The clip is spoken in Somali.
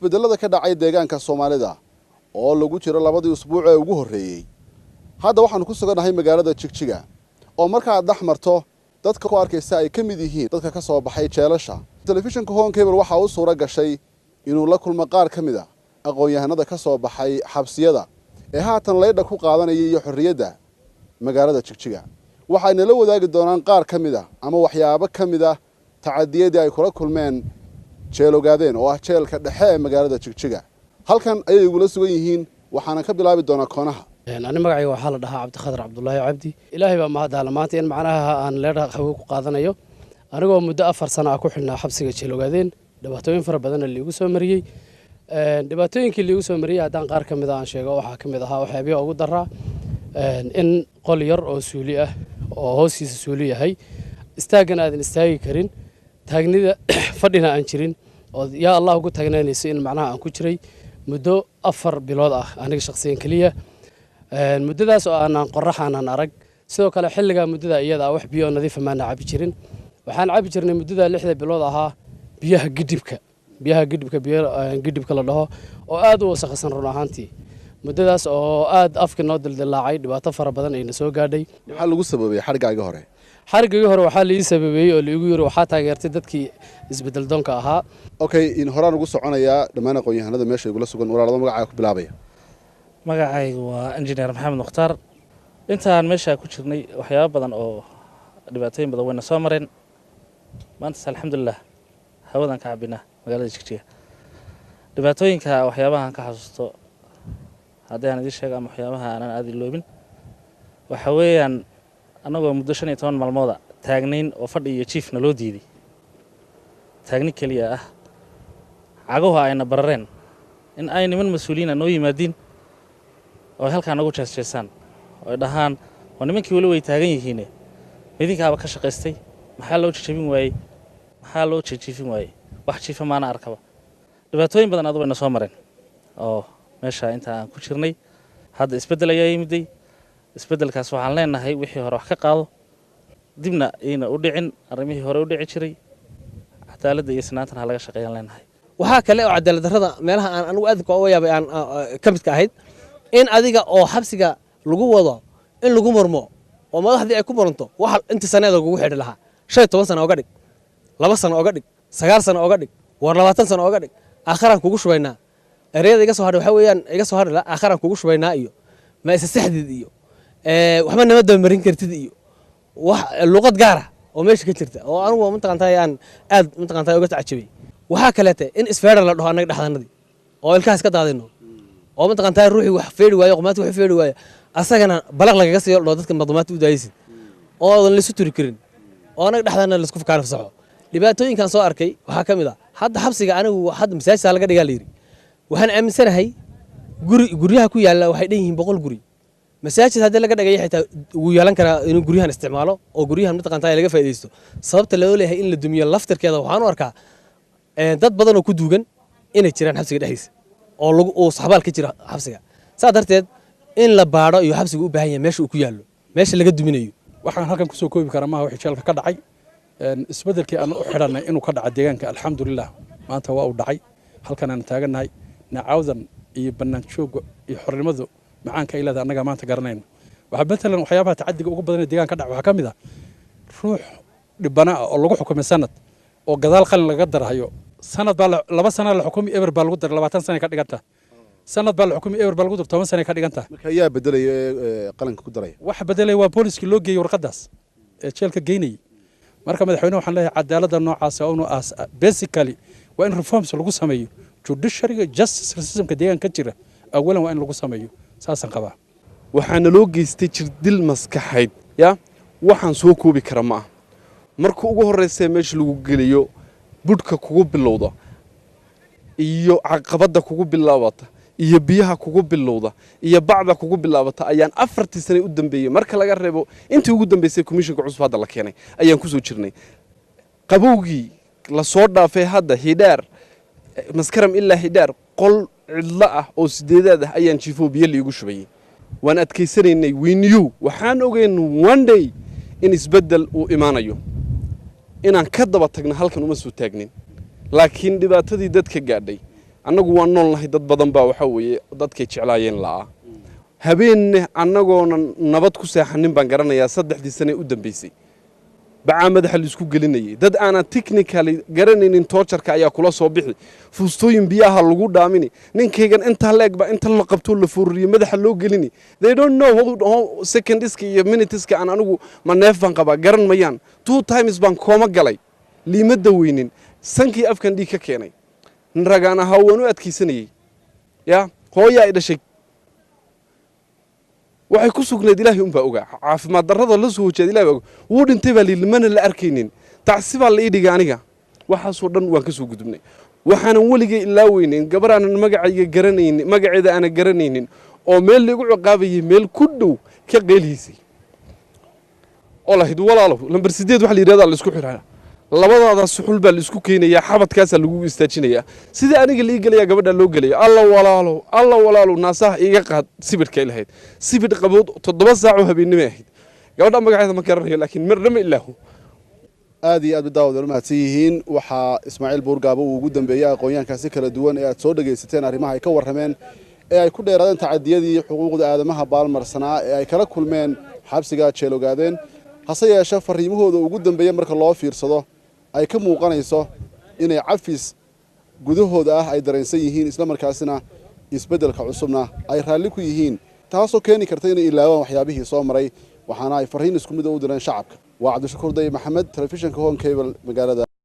Isbedelada ka dhacay deegaanka Soomaalida oo lagu jiro 2dii usbuuc ee ugu horreeyey. Hadda waxaanu ku sugannahay magaalada Jigjiga oo markaad dhex marto dadka ku arkaysa ay ka mid yihiin dadka ka soo baxay jeelasha. Telefishinka Horn Cable waxa uu suura gashay inuu la kulmo qaar ka mid a aqoon-yahanada ka soo baxay xabsiyada ee haatan leydha ku qaadanaya iyo xorriyadda magaalada Jigjiga. Waxayna la wadaagi doonaan qaar ka mid ah ama waxyaabo ka mid ah tacadiyadii ay kula kulmeen Jeelogaadeen oo ah jeelka dhexe ee magaalada Jigjiga. Halkan ayay igula sugan yihiin, waxaana ka bilaabi doonaa koonaha. Ani magacayga waxaa la dhahaa Cabdikhadar Cabdulaahi Cabdi. Ilaahay baa mahaddaala maanta in macnaha aan leedha hawo ku qaadanayo, anigoo muddo 4 sano ah ku xidhnaa xabsiga Jeelogaadeen. Dhibaatooyin fara badanna liigu soo mariyey. Dhibaatooyinkii liigu soo mariyey haddaan qaar ka mid a aan sheego, waxaa ka mid ahaa waxyaabihi ugu daraa in qol yar oo suuli ah oo hoostiisa suuli yahay, istaaggan aadan istaagi karin, taagnida fadhina aan jirin, oo yaa Allah ugu taagnaanayso, in macnaha aan ku jiray muddo 4 bilood ah aniga shaqsiyan keliya, muddadaas oo aanan qorax aanan arag. Sidoo kale xilligaa muddada iyada ah wax biyo oo nadiifa maana cabi jirin. Waxaan cabi jirnay muddada 6da bilood ahaa biyaha gidhibka, biyaha gidhibka, biyo gidhibka la dhaho oo aad u wasakhaysan. Run ahaantii muddadaas oo aad afka noo dildilaacay, dhibaato fara badan ayna soo gaadhay. Maxaa lagu sababay xadhiggaaga hore? Xariggii hore waxaa la ii sababeeyey oo laigu yiri waxaa taageertay dadkii isbedel doonka ahaa. Okay, in horaan ugu soconayaa dhammaan aqoon-yahanada meesha igula sugan. Walaalada, magacaaga ku bilaabaya. Magacaygu waa Injineer Maxamed Mukhtaar. Intaan meesha ku jirnay waxyaabo badan oo dhibaatooyin badan wayna soo mareen. Maantas alxamdulilah hawadan ka cabinaa magaalada Jigjiga. Dhibaatooyinka waxyaabahan ka xasuusto haddii aan idiin sheego ama waxyaabaha aanan aada iloobin, waxa weeyaan annagoo muddo 15 maalmooda taagnayn oo fadhi iyo jiifna loo diiday, taagni keliya ah, cagahu ayna barareen, in ay niman mas-uuliyiina noo yimaadiin oo ay halkaa nagu jeesjeesaan oo ay dhahaan, "Oo nimankii weli way taagan yihiine, idinkaaba ka shaqaystay, maxaa loo jajabin waayey? Maxaa loo jijiifin waayey?" Wax jiifa maana arkaba. Dhibaatooyin badan adu wayna soo mareen oo meesha inta aan ku jirnay. Hadda isbeddel ayaa yimiday. Isbeddelkaas waxaan leenahay wixii hore wax ka qaado, dibna ayna u dhicin arrimihii hore u dhici jiray. Cadaaladda iyo sinaantana ha laga shaqeeyaan leenahay. Waxaa kale oo cadaalad darrada meelaha aan anigu aadka uga yaabay aan ka midka ahayd in adiga oo xabsiga lagu wado in lagu murmo oo madaxdii ay ku muranto waxa inta saneeda lagugu xidhi lahaa. 15 sano oga dhig, 2 sano oga dhig, 9 sano oga dhig, war 20 sano oga dhig, aakharaan kugu shubaynaa. Ereyada iga soo hadhay waxaa weeyaan iga soo hadhi la aakharaan kugu shubaynaa iyo ma isa saxdid iyo waxba nama dabamarin kartid iyo wax luqad gaara oo meesha ka jirta oo anigu mataqaantaay aan aad mataqaantaay uga tacajabay. Waxaa kaleete in isfeedha la dhaho annaga dhexdanadii oo ilkaha iska daadino oo mataqaantaay ruuxii wax feedhi waayo, qumaati wax feedhi waayo, asagana balaq lagaga siiyo, dhaho dadka madumaati u daaysid oo aadan laisu turi karin oo annaga dhexdana laisku kaana fasaxo. Dhibaatooyinkan soo arkay waxaa ka mid ah hadda xabsiga anigu hadda masaajidka laga dhigaa la yidhi. Waxaan aaminsanahay guri guryaha ku yaalla waxay dhan yihiin 100 guri. Masaajid haddii laga dhagayo xitaa wuu yeelan karaa inuu guryahan isticmaalo oo guryahan mataqaantaa laga faa'iidaysto. Sababta loo leeyahay in la dumiyo laftirkeeda waxaan u arkaa dad badan oo ku duugan inay jiraan xabsiga dhexdiisa oo lagu uu saxbaal ka jira xabsiga. Saa darteed in la baadho iyo xabsiga u baahan yahay meesha uu ku yaallo, meesha laga duminayo. Waxaan halkan kusoo koobi karaa maaha wixii jeelka ka dhacay. Isbeddelkii aan u xidhannay inuu ka dhaca deegaanka, alxamdulilah maanta waa uu dhacay. Halkan aan taagannahay, nacawdan iyo bannaan joogga iyo xornimadu macaanka ay leedahay annagaa maanta garanayno. Waxaa matalan waxyaabaha tacadiga ugu badan ee deegaanka ka dhaca waxaa ka mid ah ruux dhibana ah oo lagu xukumay sanad oo gadaal qalin lagaga darhayo. Sanad baa 2 sana la xukumi, eber baa lagu daray, 20 sana ka dhiganta. Sanad baa la xukumi, eber baa lagu daray, 10 sana ka dhiganta. Marka ayaa bedelaya ee qalinka ku daraya? Waxa bedelaya waa booliskii loo geeyey warqadaas ee jeelka geynayay. Marka madaxweyne waxaan leeyahay cadaaladda noocaas waa inuu aas basically waa in reforms lagu sameeyo judiciaryga, justice systemka deegaanka ka jira awalan waa in lagu sameeyo, saasaan qabaa. Waxaana loo geystay jirdil maskaxayd ya waxaan soo koobi kara ma ah. Marka ugu horraysa meesha lagu geliyo, budhka kugu bilowda iyo caqabadda kugu bilaabata iyo biyaha kugu bilowda iyo bacda kugu bilaabata ayaan 4tii sane u dambeeyey, marka laga reebo intii ugu dambeysay komishinka cusub hadda la keenay, ayaan kusoo jirnay. Qabowgii lasoo dhaafay hadda Hidhaar, Maskaram ilaa Hidhaar, qol cidlo ah oo sideedaad ah ayaan jiifoo biyo liigu shubayey. Waan adkaysanaynay. We knew, waxaan ogeyn one day in isbeddel uu imaanayo. Inaan ka daba tagna halkan uma soo taagnin, laakiin dhibaatadii dadka gaadhay Annagu waan noolnahay, dad badan baa waxaa weeye dadkay jeclaayeen la'aa. Habeenne annagoonan nabad ku seexanin baan garanayaa. 3dii sane u dambaysay bacaa madaxa laisku gelinayay. Dad aanan technically garanaynin torture-ka ayaa kula soo bixi, fuustooyin biyaha lagu dhaamini. Ninkaygan intaa la eg baa inta la qabtoo la foorriye madaxa loo gelini. They don't know how seconds-ka iyo minutes-ka aan anigu ma neef baan qabaa, garan mayaan. Two times baan kooma galay, liima daweynin, sankii afkan dhiig ka keenay. Ragaan ahaa, waan u adkaysanayey. Ya hooyaa ay dhashay waxay ku sugnayd, Ilaahay unbaa ogaa. Caafimaad darrada la soo hojeeda Ilahay baa ogaa. Wuu dhintay baa layidhi, mana la arkaynin. Tacsi baa la ii dhigay. Aniga waxaasoo dhan waan ka soo gudubnay. Waxaanan weligay ilaaweynin gabar aanan magacayga garanaynin, magaceeda aanan garanaynin, oo meel laigu ciqaabayay meel ku dhow ka qeylhiisay oo lahayd: "Walaalow, lambar 8 waxa la yidhahdaa la isku xiraa, labadaada suxul baa la isku keenayaa, xabadkaasaa lagu istaajinayaa, sidii aniga lii gelaya gabadha loo gelaya. Alla walaalow, alla walaalow, naasaha iiga qaad." Sibidhkay lahayd, sibidh qabood, 7 saacoo habeennimay ahayd. Gabadha magaceeda ma garanayo, laakiin marna ma ilaahu. Aad iyo aad ba daawadayaal mahadsan yihiin. Waxaa Ismaaciil Buurgaabo uu ugu dambeeyey aqoonyahankaasi kala duwan ee aad soo dhagaysateen arrimaha ay ka warrameen ee ay ku dheeraadeen tacadiyadii xuquuqda aadamaha baalmarsanaa ee ay kala kulmeen xabsiga Jeelogaadeen. Hase yeeshee fariimahooda ugu dambeeya marka loo fiirsado ay ka muuqanayso inay cafis gudahooda ah ay dareensan yihiin, islamarkaasina isbeddelka cusubna ay raalli ku yihiin, taasoo keeni karta inay ilaawaan waxyaabihii soo maray. Waxaana ay fariin isku mid u direen shacabka. Waa Cabdishakuur Day Maxamed, telefishinka Horn Cable, magaalada